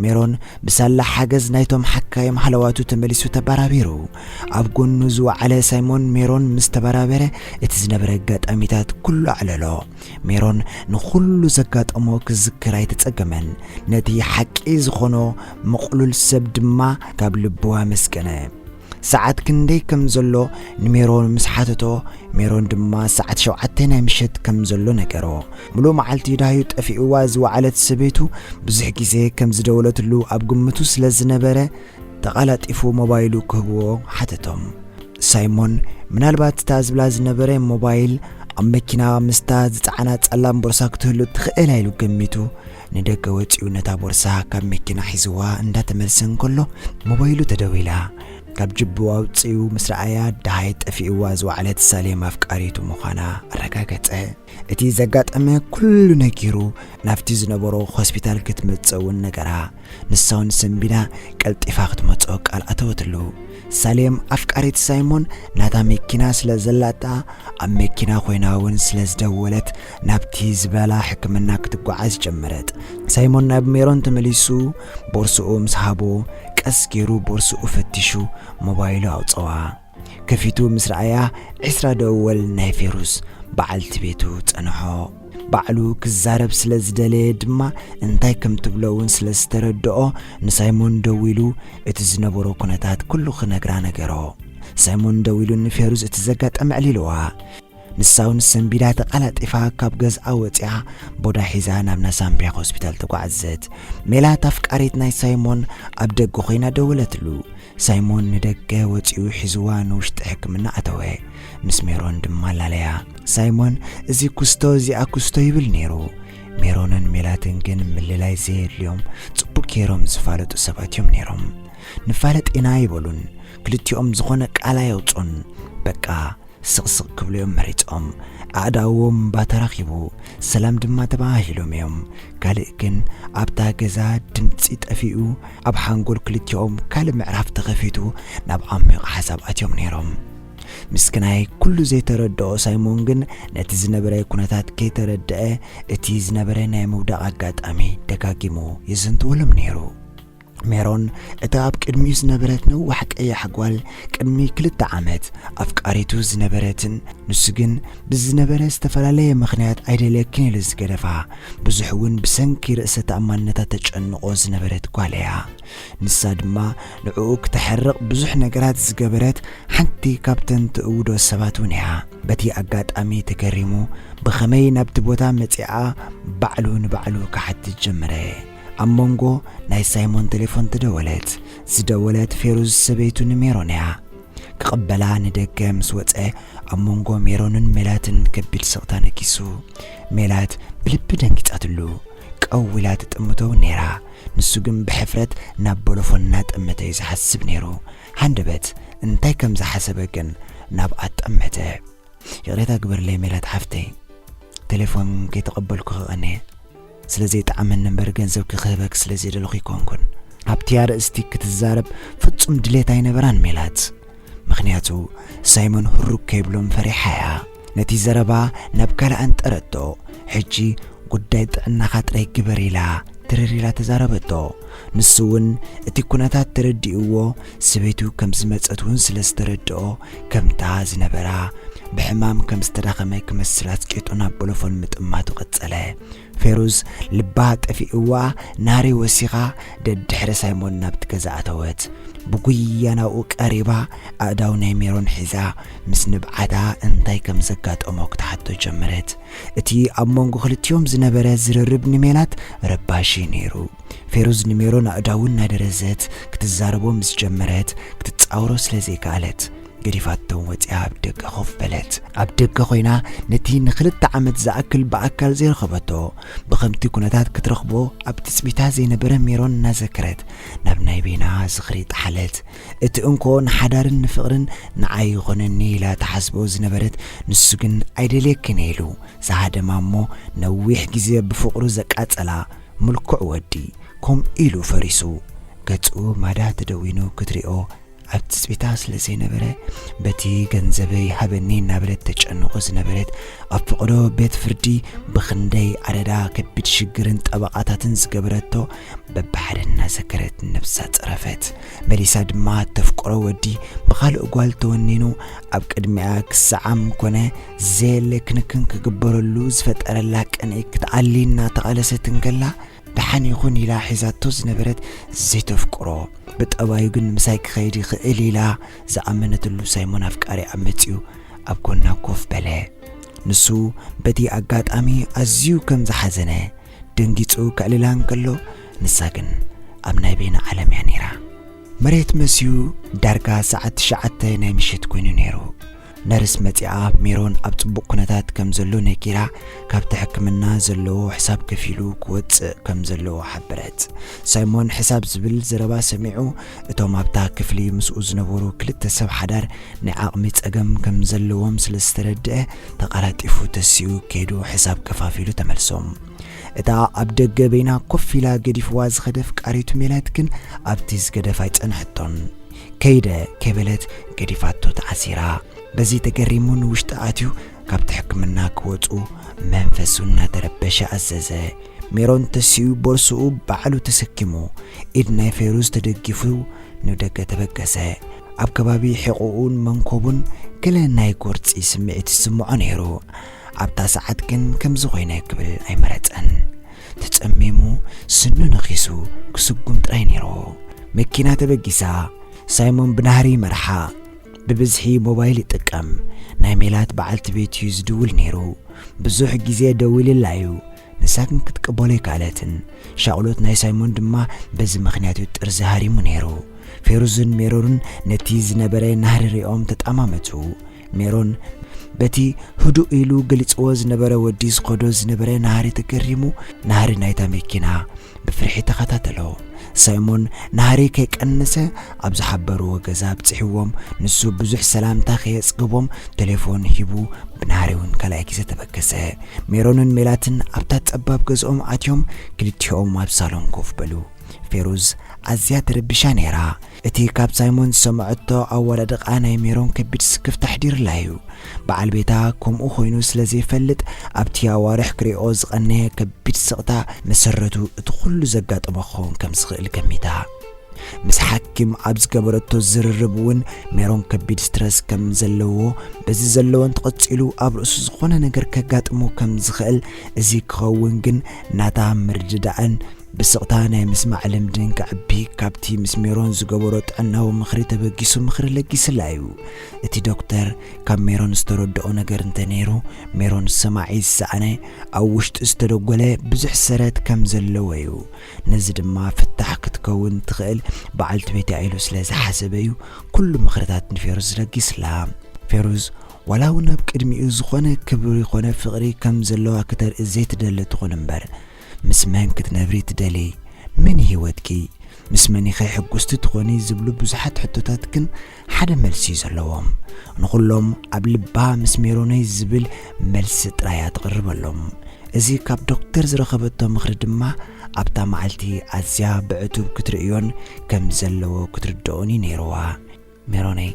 ሜሮን ብሳላ ሓገዝ ናይቶም ሓካይም ሃለዋቱ ተመሊሱ ተበራቢሩ። ኣብ ጎኑ ዝወዓለ ሳይሞን ሜሮን ምስ ተበራበረ እቲ ዝነበረ ኣጋጣሚታት ኩሉ ኣዕለሎ። ሜሮን ንኹሉ ዘጋጠሞ ክዝክር ኣይተጸገመን። ነቲ ሓቂ ዝኾኖ ምቕሉል ሰብ ድማ ካብ ልቡ ኣመስገነ። ሰዓት ክንደይ ከም ዘሎ ንሜሮን ምስ ሓተቶ፣ ሜሮን ድማ ሰዓት ሸውዓተ ናይ ምሸት ከም ዘሎ ነገሮ። ሙሉእ መዓልቲ ዳሃዩ ጠፊእዋ ዝወዓለት ሰበይቱ ብዙሕ ግዜ ከም ዝደወለትሉ ኣብ ግምቱ ስለ ዝነበረ፣ ተቓላጢፉ ሞባይሉ ክህብዎ ሓተቶም። ሳይሞን ምናልባት እታ ዝብላ ዝነበረ ሞባይል ኣብ መኪና ምስታ ዝጸዓና ጸላም ቦርሳ ክትህሉ ትኽእል ኢሉ ገሚቱ፣ ንደገ ወጺኡ ነታ ቦርሳ ካብ መኪና ሒዝዋ እንዳተመልሰ እንከሎ ሞባይሉ ተደዊላ። ካብ ጅቡ ኣውጺኡ ምስ ረኣያ፣ ደሃይ ጠፊእዋ ዝወዓለት ሳሌም ኣፍቃሪቱ ምዃና ኣረጋገጸ። እቲ ዘጋጠመ ኩሉ ነጊሩ ናብቲ ዝነበሮ ሆስፒታል ክትመጽእ እውን ነገራ። ንሳ እውን ሰንቢዳ ቀልጢፋ ክትመጽኦ ቃል ኣተወትሉ። ሳሌም ኣፍቃሪት ሳይሞን ናታ መኪና ስለ ዘላታ፣ ኣብ መኪና ኮይና እውን ስለ ዝደወለት ናብቲ ዝበላ ሕክምና ክትጓዓዝ ጀመረት። ሳይሞን ናብ ሜሮን ተመሊሱ ቦርስኡ ምስ ሃቦ፣ ቀስ ገይሩ ቦርስኡ ፈቲሹ ሞባይሉ ኣውጸዋ። ከፊቱ ምስ ረኣያ፣ ዕስራ ደወል ናይ ፌሩዝ በዓልቲ ቤቱ ጸንሖ። ባዕሉ ክዛረብ ስለ ዝደለየ ድማ እንታይ ከም ትብሎ እውን ስለ ዝተረድኦ፣ ንሳይሞን ደዊሉ እቲ ዝነበሮ ኩነታት ኩሉ ክነግራ ነገሮ። ሳይሞን ደዊሉ ንፌሩዝ እቲ ዘጋጠመ ኣዕሊልዋ። ንሳ እውን ሰንቢዳ ተቐላጢፋ ካብ ገዝኣ ወጺኣ ቦዳ ሒዛ ናብ ናሳምብያ ሆስፒታል ተጓዕዘት። ሜላት ኣፍቃሪት ናይ ሳይሞን ኣብ ደገ ኮይና ደወለትሉ። ሳይሞን ንደገ ወጺኡ ሒዝዋ ንውሽጢ ሕክምና ኣተወ። ምስ ሜሮን ድማ ላለያ። ሳይሞን እዚ ኩስቶ እዚኣ ኩስቶ ይብል ነይሩ። ሜሮንን ሜላትን ግን ምልላይ ዘየድልዮም ጽቡቅ ገይሮም ዝፋለጡ ሰባት እዮም ነይሮም። ንፋለጥ ኢና ኣይበሉን። ክልቲኦም ዝኾነ ቃል ኣየውጹን። በቃ ስቕስቕ ክብሉ እዮም መሪጾም። ኣእዳዎም እምባ ተራኺቡ፣ ሰላም ድማ ተባሃሂሎም እዮም። ካልእ ግን ኣብታ ገዛ ድምጺ ጠፊኡ፣ ኣብ ሓንጎል ክልቲኦም ካልእ ምዕራፍ ተኸፊቱ፣ ናብ ዓሚቕ ሓሳብ ኣትዮም ነይሮም። ምስክናይ ኩሉ ዘይተረድኦ ሳይሞን ግን ነቲ ዝነበረ ኩነታት ከይተረድአ፣ እቲ ዝነበረ ናይ ምውዳቕ ኣጋጣሚ ደጋጊሙ የዘንትወሎም ነይሩ። ሜሮን፣ እታ ኣብ ቅድሚኡ ዝነበረት ነዋሕ ቀያሕ ጓል፣ ቅድሚ ክልተ ዓመት ኣፍቃሪቱ ዝነበረትን ንሱ ግን ብዝነበረ ዝተፈላለየ ምኽንያት ኣይደልየክን ኢሉ ዝገደፋ፣ ብዙሕ እውን ብሰንኪ ርእሰ ተኣማንነታ ተጨንቖ ዝነበረት ጓል እያ። ንሳ ድማ ንዕኡ ክተሕርቕ ብዙሕ ነገራት ዝገበረት ሓንቲ ካብተን ትእውዶ ሰባት እውን እያ። በቲ ኣጋጣሚ ተገሪሙ፣ ብኸመይ ናብቲ ቦታ መጺኣ ባዕሉ ንባዕሉ ክሓትት ጀመረ። ኣብ መንጎ ናይ ሳይሞን ቴሌፎን ተደወለት። ዝደወለት ፌሩዝ ሰበይቱ ንሜሮን እያ። ክቕበላ ንደገ ምስ ወጸ፣ ኣብ መንጎ ሜሮንን ሜላትን ከቢድ ስቕታ ነጊሱ። ሜላት ብልቢ ደንጊጻትሉ። ቀው ኢላ ትጥምቶ እውን ነይራ። ንሱ ግን ብሕፍረት ናብ ቦሎፎን እናጠመተ እዩ ዝሓስብ ነይሩ። ሃንደበት እንታይ ከም ዝሓሰበ ግን ናብኣ ጠመተ። ይቕሬታ ግበርለይ ሜላት ሓፍተይ፣ ቴሌፎን ከይተቐበልኩ ክቐንየ። ስለ ዘይጠዓመኒ እምበር ገንዘብኪ ክህበኪ ስለ ዘይደለኹ ኣይኮንኩን። ኣብቲ ኣርእስቲ ክትዛረብ ፍጹም ድሌት ኣይነበራን ሜላት። ምኽንያቱ ሳይሞን ህሩግ ከይብሎም ፈሪሓ እያ። ነቲ ዘረባ ናብ ካልእ ኣንጠረቶ። ሕጂ ጉዳይ ጥዕናኻ ጥራይ ግበር ኢላ ትርር ኢላ ተዛረበቶ። ንሱ እውን እቲ ኩነታት ተረዲእዎ፣ ሰበይቱ ከም ዝመጸት እውን ስለ ዝተረድኦ፣ ከምታ ዝነበራ ብሕማም ከም ዝተዳኸመ ክመስል ኣጽቂጡ ናብ ቦሎፎን ምጥማቱ ቀጸለ። ፌሩዝ ልባ ጠፊእዋ ናህሪ ወሲኻ ደድሕሪ ሳይሞን ናብቲ ገዛ ኣተወት። ብጉያ ናብኡ ቀሪባ ኣእዳው ናይ ሜሮን ሒዛ ምስ ንብዓታ እንታይ ከም ዘጋጠሞ ክትሓቶ ጀመረት። እቲ ኣብ መንጎ ክልቲኦም ዝነበረ ዝርርብ ንሜላት ረባሺ ነይሩ። ፌሩዝ ንሜሮን ኣእዳው እናደረዘት ክትዛረቦ ምስ ጀመረት ክትጻወሮ ስለ ዘይከኣለት ገዲፋቶም ወጺኣ ኣብ ደገ ኮፍ በለት። ኣብ ደገ ኮይና ነቲ ንኽልተ ዓመት ዝኣክል ብኣካል ዘይረኸበቶ ብኸምቲ ኩነታት ክትረኽቦ ኣብ ትጽቢታ ዘይነበረ ሜሮን እናዘከረት ናብ ናይ ቤና ዝኽሪ ጠሓለት። እቲ እንኮ ንሓዳርን ንፍቕርን ንዓይ ይኾነኒ ኢላ ትሓስቦ ዝነበረት ንሱ ግን ኣይደልየክን ኢሉ ዝሃደማ እሞ ነዊሕ ግዜ ብፍቕሩ ዘቃጸላ ምልኩዕ ወዲ ከምኡ ኢሉ ፈሪሱ። ገጹ ማዳ ተደዊኑ ክትሪኦ ኣብ ትጽቢታ ስለ ዘይነበረ፣ በቲ ገንዘበይ ሃበኒ እናበለት ተጨንቖ ዝነበረት ኣብ ፈቐዶ ቤት ፍርዲ ብኽንደይ ኣደዳ ከቢድ ሽግርን ጠበቓታትን ዝገበረቶ በብሓደ እናዘከረት ነብሳ ጸረፈት። መሊሳ ድማ ተፍቅሮ ወዲ ብኻልእ ጓል ተወኒኑ ኣብ ቅድሚኣ ክሰዓም ኮነ ዘየለ ክንክን ክግበረሉ ዝፈጠረላ ቅንኢ ክትኣሊ እናተቓለሰት እንከላ፣ ሓን ይኹን ኢላ ሒዛቶ ዝነበረት ዘይተፍቅሮ፣ ብጠባዩ ግን ምሳይ ክኸይድ ይኽእል ኢላ ዝኣመነትሉ ሳይሞን ኣፍቃሪኣ መጺኡ ኣብ ጎና ኮፍ በለ። ንሱ በቲ ኣጋጣሚ ኣዝዩ ከም ዝሓዘነ ደንጊጹ ከዕልላ እንከሎ፣ ንሳ ግን ኣብ ናይ በይና ዓለም እያ ነይራ። መሬት መስዩ ዳርጋ ሰዓት ትሽዓተ ናይ ምሽት ኮይኑ ነይሩ። ነርስ መጺኣ ሜሮን ኣብ ጽቡቕ ኩነታት ከም ዘሎ ነጊራ፣ ካብቲ ሕክምና ዘለዎ ሕሳብ ከፊሉ ክወጽእ ከም ዘለዎ ሓበረት። ሳይሞን ሕሳብ ዝብል ዘረባ ሰሚዑ፣ እቶም ኣብታ ክፍሊ ምስኡ ዝነበሩ ክልተ ሰብ ሓዳር ናይ ዓቕሚ ጸገም ከም ዘለዎም ስለ ዝተረድአ፣ ተቐላጢፉ ተሲኡ ከይዱ ሕሳብ ከፋፊሉ ተመልሶም። እታ ኣብ ደገ በይና ኮፍ ኢላ ገዲፍዋ ዝኸደ ኣፍቃሪቱ ሜላት ግን ኣብቲ ዝገደፍ ኣይጸንሐቶን። ከይደ ከይበለት ገዲፋቶ ተዓሲራ። በዚ ተገሪሙ ንውሽጢ ኣትዩ ካብቲ ሕክምና ክወጹ መንፈሱ እናተረበሸ ኣዘዘ። ሜሮን ተሲኡ ቦርሱኡ ባዕሉ ተሰኪሙ ኢድ ናይ ፌሩዝ ተደጊፉ ንደገ ተበገሰ። ኣብ ከባቢ ሕቑኡን መንኮቡን ገለ ናይ ጎርጺ ስምዒት ይስምዖ ነይሩ። ኣብታ ሰዓት ግን ከምዚ ኮይነ ክብል ኣይመረጸን። ተጸሚሙ ስኑ ነኺሱ ክስጉም ጥራይ ነይርዎ። መኪና ተበጊሳ። ሳይሞን ብናህሪ ይመርሓ። ብብዝሒ ሞባይል ይጥቀም። ናይ ሜላት በዓልቲ ቤት እዩ ዝድውል ነይሩ። ብዙሕ ግዜ ደዊልላ እዩ። ንሳ ግን ክትቅበሎ ኣይከኣለትን። ሻቕሎት ናይ ሳይሞን ድማ በዚ ምኽንያት እዩ ጥርዚ ሃሪሙ ነይሩ። ፌሩዝን ሜሮንን ነቲ ዝነበረ ናህሪ ሪኦም ተጠማመቱ። ሜሮን በቲ ህዱእ ኢሉ ገሊጽዎ ዝነበረ ወዲ ዝኸዶ ዝነበረ ናህሪ ተገሪሙ፣ ናህሪ ናይታ መኪና ብፍርሒ ተኸታተሎ። ሳይሞን ናህሪ ከይቀነሰ ኣብ ዝሓበርዎ ገዛ ኣብጽሕዎም፣ ንሱ ብዙሕ ሰላምታ ከየጽገቦም ቴሌፎን ሂቡ ብናህሪ እውን ካልኣይ ግዜ ተበገሰ። ሜሮንን ሜላትን ኣብታ ጸባብ ገዝኦም ኣትዮም ክልቲኦም ኣብ ሳሎን ኮፍ በሉ። ፌሩዝ ኣዝያ ተረቢሻ ነይራ። እቲ ካብ ሳይሞን ዝሰምዐቶ ኣወዳድቓ ናይ ሜሮን ከቢድ ስክፍታ ኣሕዲሩላ እዩ። በዓል ቤታ ከምኡ ኮይኑ ስለ ዘይፈልጥ ኣብቲ ኣዋርሕ ክሪኦ ዝቐነየ ከቢድ ስቕታ መሰረቱ እቲ ኩሉ ዘጋጠሞ ክኸውን ከም ዝኽእል ገሚታ። ምስ ሓኪም ኣብ ዝገበረቶ ዝርርብ እውን ሜሮን ከቢድ ስትረስ ከም ዘለዎ፣ በዚ ዘለወን ተቐጺሉ ኣብ ርእሱ ዝኾነ ነገር ከጋጥሞ ከም ዝኽእል፣ እዚ ክኸውን ግን ናታ ምርድዳእን ብስቕታ ናይ ምስማዕ ልምድን ከዕቢ ካብቲ ምስ ሜሮን ዝገበሮ ጥዕናዊ ምኽሪ ተበጊሱ ምኽሪ ለጊስላ እዩ። እቲ ዶክተር ካብ ሜሮን ዝተረድኦ ነገር እንተነይሩ፣ ሜሮን ሰማዒ ዝሰኣነ ኣብ ውሽጡ ዝተደጎለ ብዙሕ ሰረት ከም ዘለዎ እዩ። ነዚ ድማ ፍታሕ ክትከውን ትኽእል በዓልቲ ቤት ኢሉ ስለ ዝሓሰበ እዩ ኩሉ ምኽርታት ንፌሩዝ ለጊስላ። ፌሩዝ ዋላ እውን ኣብ ቅድሚኡ ዝኾነ ክብሪ ኮነ ፍቕሪ ከም ዘለዋ ክተርኢ ዘይትደሊ ትኹን እምበር፣ ምስ መን ክትነብሪ ትደሊ? መን ህይወትኪ? ምስ መን ኢኸ ሕጉስቲ ትኾኒ? ዝብሉ ብዙሓት ሕቶታት ግን ሓደ መልሲ እዩ ዘለዎም። ንኹሎም ኣብ ልባ ምስ ሜሮነይ ዝብል መልሲ ጥራይ እያ ትቕርበሎም። እዚ ካብ ዶክተር ዝረኸበቶ ምኽሪ ድማ ኣብታ መዓልቲ ኣዝያ ብዕቱብ ክትርእዮን ከም ዘለዎ ክትርድኦን እዩ ነይርዋ። ሜሮነይ፣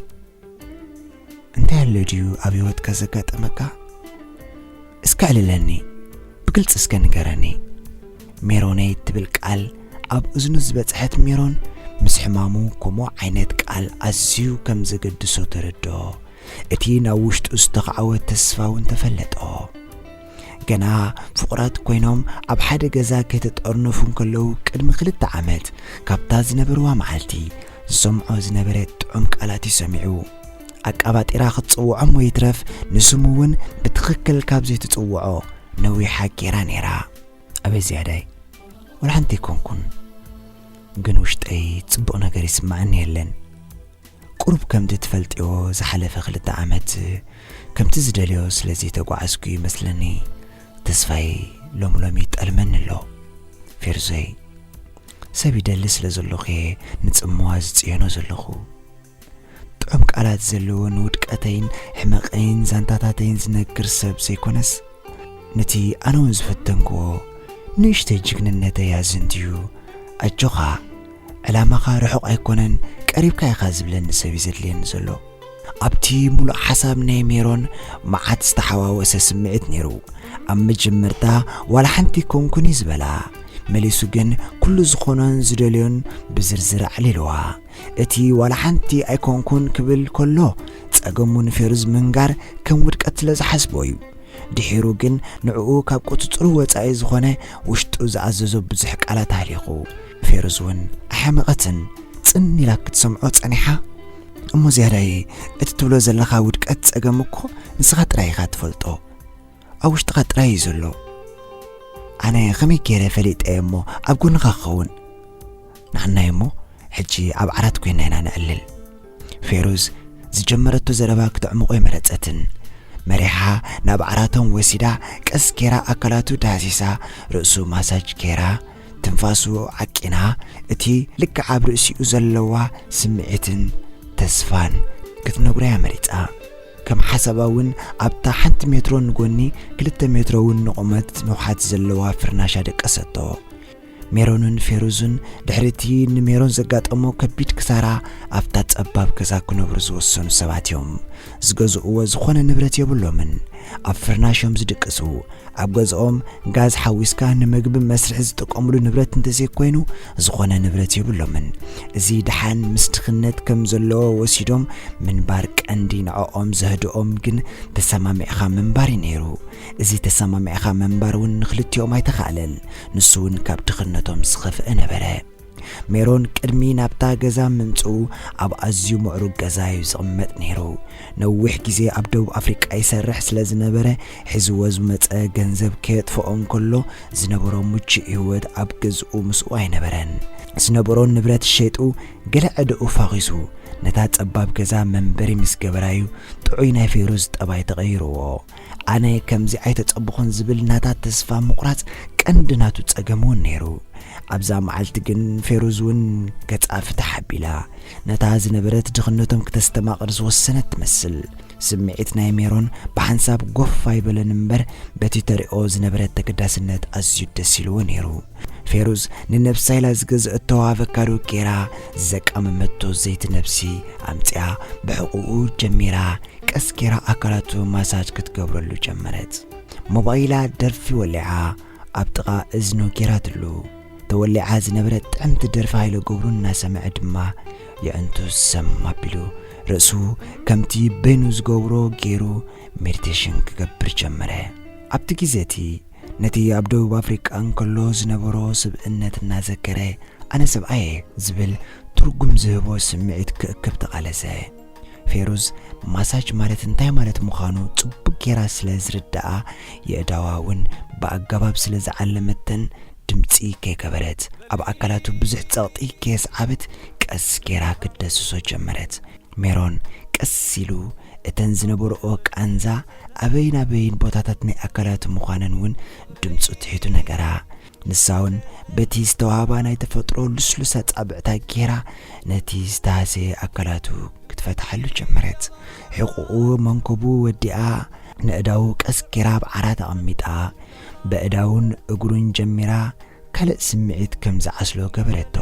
እንታይ ኣሎ ድዩ ኣብ ህይወትካ ዘጋጠመካ? እስከ ኣዕልለኒ፣ ብግልጺ እስከ ንገረኒ። ሜሮነይ እትብል ቃል ኣብ እዝኑ ዝበጽሐት ሜሮን፣ ምስ ሕማሙ ከምኡ ዓይነት ቃል ኣዝዩ ከም ዘገድሶ ተረድኦ። እቲ ናብ ውሽጡ ዝተኻዕወ ተስፋ እውን ተፈለጦ። ገና ፍቑራት ኮይኖም ኣብ ሓደ ገዛ ከይተጠርነፉ እንከለዉ፣ ቅድሚ ክልተ ዓመት ካብታ ዝነበርዋ መዓልቲ ዝሰምዖ ዝነበረ ጥዑም ቃላት እዩ ሰሚዑ። ኣቃባጢራ ክትጽውዖ እሞ ይትረፍ፣ ንስሙ እውን ብትኽክል ካብ ዘይትጽውዖ ነዊሓ ጌራ ነይራ። ኣቤት ዝያዳይ፣ ወላ ሓንቲ ኣይኮንኩን፣ ግን ውሽጠይ ጽቡቕ ነገር ይስምዓኒ የለን። ቁሩብ ከምቲ ትፈልጥዮ፣ ዝሓለፈ ክልተ ዓመት ከምቲ ዝደልዮ ስለ ዘይተጓዓዝኩ ይመስለኒ፣ ተስፋይ ሎሚ ሎሚ ይጠልመኒ ኣሎ። ፌርዞይ፣ ሰብ ይደሊ ስለ ዘለኹ እየ ንጽምዋ ዝጽየኖ ዘለኹ። ጥዑም ቃላት ዘለዎ፣ ንውድቀተይን ሕመቐይን ዛንታታተይን ዝነግር ሰብ ዘይኮነስ፣ ነቲ ኣነ እውን ዝፈተንክዎ ንእሽተይ ጅግንነተይ ኣዝንትዩ፣ ኣጆኻ፣ ዕላማኻ ርሑቕ ኣይኮነን፣ ቀሪብካ ኢኻ ዝብለኒ ሰብ እዩ ዘድልየኒ ዘሎ። ኣብቲ ሙሉእ ሓሳብ ናይ ሜሮን መዓት ዝተሓዋወሰ ስምዒት ነይሩ። ኣብ መጀመርታ ዋላ ሓንቲ ኮንኩን እዩ ዝበላ። መሊሱ ግን ኩሉ ዝኾኖን ዝደልዮን ብዝርዝር ኣዕሊልዋ። እቲ ዋላ ሓንቲ ኣይኮንኩን ክብል ከሎ፣ ጸገሙ ንፌሩዝ ምንጋር ከም ውድቀት ስለ ዝሓስቦ እዩ። ድሒሩ ግን ንዕኡ ካብ ቁጽጽሩ ወጻኢ ዝኾነ ውሽጡ ዝኣዘዞ ብዙሕ ቃላት ኣህሊኹ። ፌሩዝ እውን ኣይሓመቐትን። ጽን ኢላ ክትሰምዖ ጸኒሓ። "እሞ ዝያዳይ፣ እቲ ትብሎ ዘለኻ ውድቀት ጸገም እኮ ንስኻ ጥራይ ኢኻ ትፈልጦ። ኣብ ውሽጥኻ ጥራይ እዩ ዘሎ። ኣነ ከመይ ገይረ ፈሊጠ እሞ ኣብ ጎንኻ ክኸውን?" ንዓናይ እሞ ሕጂ ኣብ ዓራት ኮይና ኢና ነዕልል። ፌሩዝ ዝጀመረቶ ዘረባ ክተዕምቆ ኣይመረጸትን። መሪሓ ናብ ዓራቶም ወሲዳ ቀስ ጌራ ኣካላቱ ዳህሲሳ፣ ርእሱ ማሳጅ ጌራ፣ ትንፋሱ ዓቂና፣ እቲ ልክዕ ኣብ ርእሲኡ ዘለዋ ስምዒትን ተስፋን ክትነግሮ እያ መሪጻ። ከም ሓሳባ እውን ኣብታ ሓንቲ ሜትሮ ንጎኒ፣ ክልተ ሜትሮ እውን ንቑመት ንውሓት ዘለዋ ፍርናሽ ኣደቀሰቶ። ሜሮንን ፌሩዝን ድሕሪ እቲ ንሜሮን ዘጋጠሞ ከቢድ ክሳራ ኣብታ ጸባብ ገዛ ክነብሩ ዝወሰኑ ሰባት እዮም። ዝገዝእዎ ዝኾነ ንብረት የብሎምን። ኣብ ፍርናሽ እዮም ዝድቅሱ። ኣብ ገዝኦም ጋዝ ሓዊስካ ንምግቢ መስርሒ ዝጥቀምሉ ንብረት እንተዘይኮይኑ ዝኾነ ንብረት የብሎምን። እዚ ደሓን ምስ ድኽነት ከም ዘለዎ ወሲዶም ምንባር ቀንዲ ንዕኦም ዘህድኦም ግን ተሰማሚዕኻ ምንባር እዩ ነይሩ። እዚ ተሰማሚዕኻ ምንባር እውን ንኽልቲኦም ኣይተኻእለን። ንሱ እውን ካብ ድኽነቶም ዝኸፍአ ነበረ። ሜሮን ቅድሚ ናብታ ገዛ ምምጽኡ ኣብ ኣዝዩ ምዕሩግ ገዛ እዩ ዝቕመጥ ነይሩ። ነዊሕ ግዜ ኣብ ደቡብ ኣፍሪቃ ይሰርሕ ስለ ዝነበረ ሒዝዎ ዝመጸ ገንዘብ ከየጥፍኦ እንከሎ ዝነበሮ ምቹእ ህይወት ኣብ ገዝኡ ምስኡ ኣይነበረን። ዝነበሮ ንብረት ሸይጡ ገለ ዕዳኡ ፋኺሱ ነታ ጸባብ ገዛ መንበሪ ምስ ገበራዩ ጥዑይ ናይ ፌሩዝ ጠባይ ተቐይርዎ። ኣነ ከምዚ ኣይተጸበኹን ዝብል ናታ ተስፋ ምቑራጽ ቀንዲ ናቱ ጸገም እውን ነይሩ። ኣብዛ መዓልቲ ግን ፌሩዝ እውን ገጻ ፍታሕ ኣቢላ ነታ ዝነበረት ድኽነቶም ክተስተማቕር ዝወሰነት ትመስል። ስምዒት ናይ ሜሮን ብሓንሳብ ጎፍ ኣይበለን እምበር በቲ ተሪኦ ዝነበረት ተገዳስነት ኣዝዩ ደስ ኢልዎ ነይሩ። ፌሩዝ ንነብሳ ኢላ ዝገዝአቶ ኣቨካዶ ጌራ ዘቃመመቶ ዘይቲ ነብሲ ኣምጺኣ ብሕቑኡ ጀሚራ ቀስ ጌራ ኣካላቱ ማሳጅ ክትገብረሉ ጀመረት። ሞባይላ ደርፊ ወሊዓ ኣብ ጥቓ እዝኑ ጌራትሉ። ተወሊዓ ዝነበረት ጥዕምቲ ደርፊ ሃይለ ገብሩ እናሰምዐ ድማ የዕንቱ ሰም ኣቢሉ ርእሱ ከምቲ በይኑ ዝገብሮ ገይሩ ሜዲቴሽን ክገብር ጀመረ። ኣብቲ ግዜ እቲ ነቲ ኣብ ደቡብ ኣፍሪቃ እንከሎ ዝነበሮ ስብእነት እናዘከረ ኣነ ሰብኣየ ዝብል ትርጉም ዝህቦ ስምዒት ክእክብ ተቓለሰ። ፌሩዝ ማሳጅ ማለት እንታይ ማለት ምዃኑ ጽቡቕ ጌራ ስለ ዝርድኣ የእዳዋ እውን ብኣገባብ ስለ ዝዓለመተን ድምጺ ከይገበረት ኣብ ኣካላቱ ብዙሕ ጸቕጢ ከየስዓበት ቀስ ጌራ ክትደስሶ ጀመረት። ሜሮን ቀስ ኢሉ እተን ዝነበርኦ ቃንዛ ኣበይን ኣበይን ቦታታት ናይ ኣካላቱ ምዃነን እውን ድምጹ ትሒቱ ነገራ። ንሳ እውን በቲ ዝተዋህባ ናይ ተፈጥሮ ልስሉስ ኣጻብዕታ ጌራ ነቲ ዝተሃሰየ ኣካላቱ ክትፈትሓሉ ጀመረት። ሕቑኡ መንኮቡ ወዲኣ ነእዳዉ ቀስ ጌራ ኣብ ዓራት ኣቐሚጣ በእዳውን እግሩን ጀሚራ ካልእ ስምዒት ከም ዝዓስሎ ገበረቶ።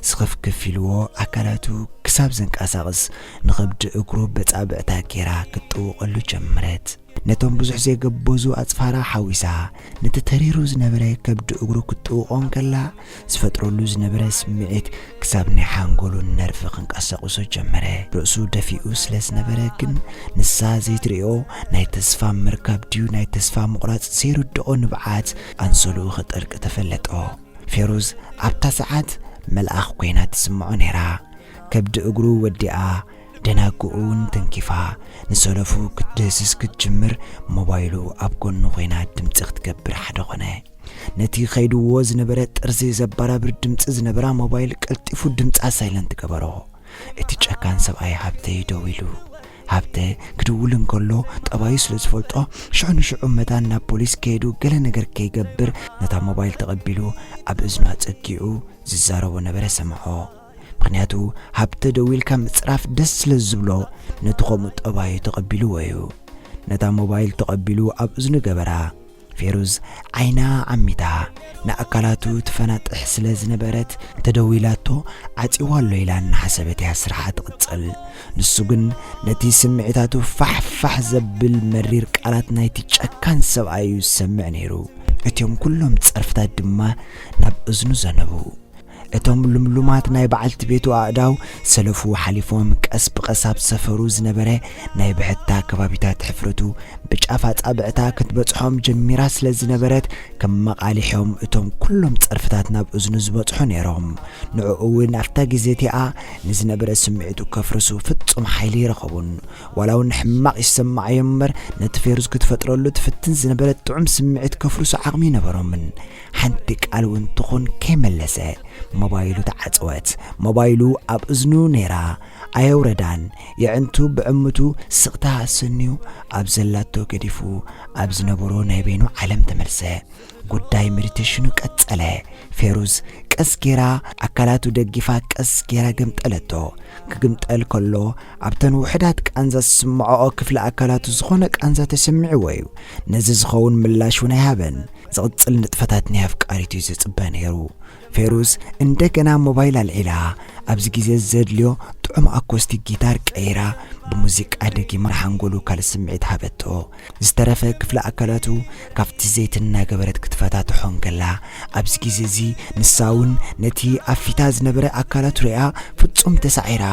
ስኽፍክፍ ኢልዎ ኣካላቱ ክሳብ ዘንቀሳቕስ ንኸብዲ እግሩ በጻብዕታ ጌራ ክትጥውቐሉ ጀመረት። ነቶም ብዙሕ ዘይገበዙ ኣጽፋራ ሓዊሳ ነቲ ተሪሩ ዝነበረ ከብዲ እግሩ ክትጥውቖ እንከላ ዝፈጥረሉ ዝነበረ ስምዒት ክሳብ ናይ ሓንጎሉ ነርቭ ክንቀሳቕሶ ጀመረ። ርእሱ ደፊኡ ስለ ዝነበረ ግን ንሳ ዘይትርእዮ ናይ ተስፋ ምርካብ ድዩ ናይ ተስፋ ምቑራጽ ዘይርድኦ ንብዓት ኣንሶልኡ ክጠልቂ ተፈለጦ። ፌሩዝ ኣብታ ሰዓት መልኣኽ ኮይና ትስምዖ ነይራ። ከብዲ እግሩ ወዲኣ ደናግኡ እውን ተንኪፋ ንሰለፉ ክትድህስስ ክትጅምር ሞባይሉ ኣብ ጎኑ ኮይና ድምጺ ክትገብር ሓደ ኾነ። ነቲ ከይድዎ ዝነበረ ጥርዚ ዘባራብር ድምጺ ዝነበራ ሞባይል ቀልጢፉ ድምጻ ሳይለንት ገበሮ። እቲ ጨካን ሰብኣይ ሃብተ እዩ ደዊሉ። ሃብተ ክድውል እንከሎ ጠባዩ ስለ ዝፈልጦ ሽዑ ንሽዑ መታን ናብ ፖሊስ ከይዱ ገለ ነገር ከይገብር ነታ ሞባይል ተቐቢሉ ኣብ እዝኑ ኣጸጊዑ ዝዛረቦ ነበረ ሰምዖ። ምኽንያቱ ሃብተ ደዊልካ ምጽራፍ ደስ ስለ ዝብሎ ነቲ ከምኡ ጠባዩ ተቐቢልዎ እዩ። ነታ ሞባይል ተቐቢሉ ኣብ እዝኑ ገበራ። ፌሩዝ ዓይና ዓሚታ ንኣካላቱ ትፈናጥሕ ስለ ዝነበረት ተደዊላቶ ዓጺዋ ኣሎ ኢላ እናሓሰበት እያ ስርሓ ትቕጽል። ንሱ ግን ነቲ ስምዒታቱ ፋሕ ፋሕ ዘብል መሪር ቃላት ናይቲ ጨካን ሰብኣይ እዩ ዝሰምዕ ነይሩ። እቲኦም ኩሎም ጸርፍታት ድማ ናብ እዝኑ ዘነቡ። እቶም ልምሉማት ናይ በዓልቲ ቤቱ ኣእዳው ሰለፉ ሓሊፎም ቀስ ብቐስ ኣብ ሰፈሩ ዝነበረ ናይ ብሕታ ከባቢታት ሕፍረቱ ብጫፍ ኣጻብዕታ ክትበጽሖም ጀሚራ ስለ ዝነበረት፣ ከመቓሊሖም እቶም ኩሎም ጸርፍታት ናብ እዝኑ ዝበጽሑ ነይሮም። ንዕኡ እውን ኣብታ ግዜ እቲኣ ንዝነበረ ስምዒቱ ከፍርሱ ፍጹም ሓይሊ ይረኸቡን። ዋላ እውን ሕማቕ ይሰማዓዮም እምበር፣ ነቲ ፌሩዝ ክትፈጥረሉ ትፍትን ዝነበረት ጥዑም ስምዒት ከፍርሱ ዓቕሚ ይነበሮምን። ሓንቲ ቃል እውን ትኹን ከይመለሰ፣ ሞባይሉ ተዓጸወት። ሞባይሉ ኣብ እዝኑ ነይራ፣ ኣየውረዳን። የዕንቱ ብዕምቱ ስቕታ ኣሰንዩ ኣብ ዘላቶ ገዲፉ ኣብ ዝነበሮ ናይ በይኑ ዓለም ተመልሰ። ጉዳይ ሜዲቴሽኑ ቀጸለ። ፌሩዝ ቀስ ጌራ ኣካላቱ ደጊፋ ቀስ ጌራ ገምጠለቶ። ክግምጠል ከሎ ኣብተን ውሑዳት ቃንዛ ዝስምዖኦ ክፍሊ ኣካላቱ ዝኾነ ቃንዛ ተሰሚዕዎ እዩ። ነዚ ዝኸውን ምላሽ እውን ኣይሃበን። ዝቕጽል ንጥፈታት ናይ ኣፍቃሪቱ እዩ ዝጽበ ነይሩ። ፌሩዝ እንደገና ሞባይል ኣልዒላ፣ ኣብዚ ግዜ ዘድልዮ ጥዑም ኣኮስቲክ ጊታር ቀይራ፣ ብሙዚቃ ደጊማ ንሓንጎሉ ካልእ ስምዒት ሃበቶ። ዝተረፈ ክፍሊ ኣካላቱ ካብቲ ዘይት እናገበረት ክትፈታትሖ እንከላ፣ ኣብዚ ግዜ እዚ ንሳ እውን ነቲ ኣብ ፊታ ዝነበረ ኣካላቱ ሪኣ ፍጹም ተሳዒራ፣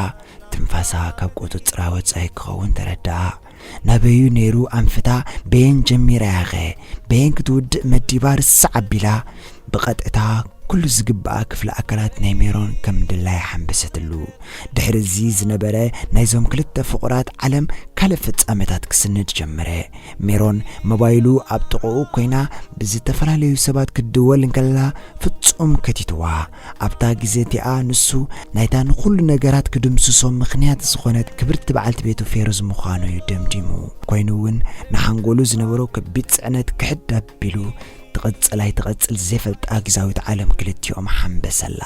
ትንፋሳ ካብ ቁጽጽራ ወጻኢ ክኸውን ተረድኣ። ናበዩ ነይሩ ኣንፍታ፣ በየን ጀሚራ ያኸ፣ በየን ክትውድእ መዲባ ርስዕ ኣቢላ፣ ብቐጥታ ኩሉ ዝግብኣ ክፍሊ ኣካላት ናይ ሜሮን ከም ድላያ ሓንበሰትሉ። ድሕሪ እዚ ዝነበረ ናይዞም ክልተ ፍቑራት ዓለም ካልእ ፍጻመታት ክስንድ ጀመረ። ሜሮን ሞባይሉ ኣብ ጥቕኡ ኮይና ብዝተፈላለዩ ሰባት ክትድወል እንከላ ፍጹም ከቲትዋ። ኣብታ ግዜ እቲኣ ንሱ ናይታ ንኹሉ ነገራት ክድምስሶ ምኽንያት ዝኾነት ክብርቲ በዓልቲ ቤቱ ፌሩዝ ምዃኑ እዩ ደምዲሙ። ኮይኑ እውን ንሓንጎሉ ዝነበሮ ከቢድ ጽዕነት ክሕድ ኣቢሉ ትቕጽል ኣይትቕጽል ዘይፈልጣ ግዛዊት ዓለም ክልቲኦም ሓንበሰላ።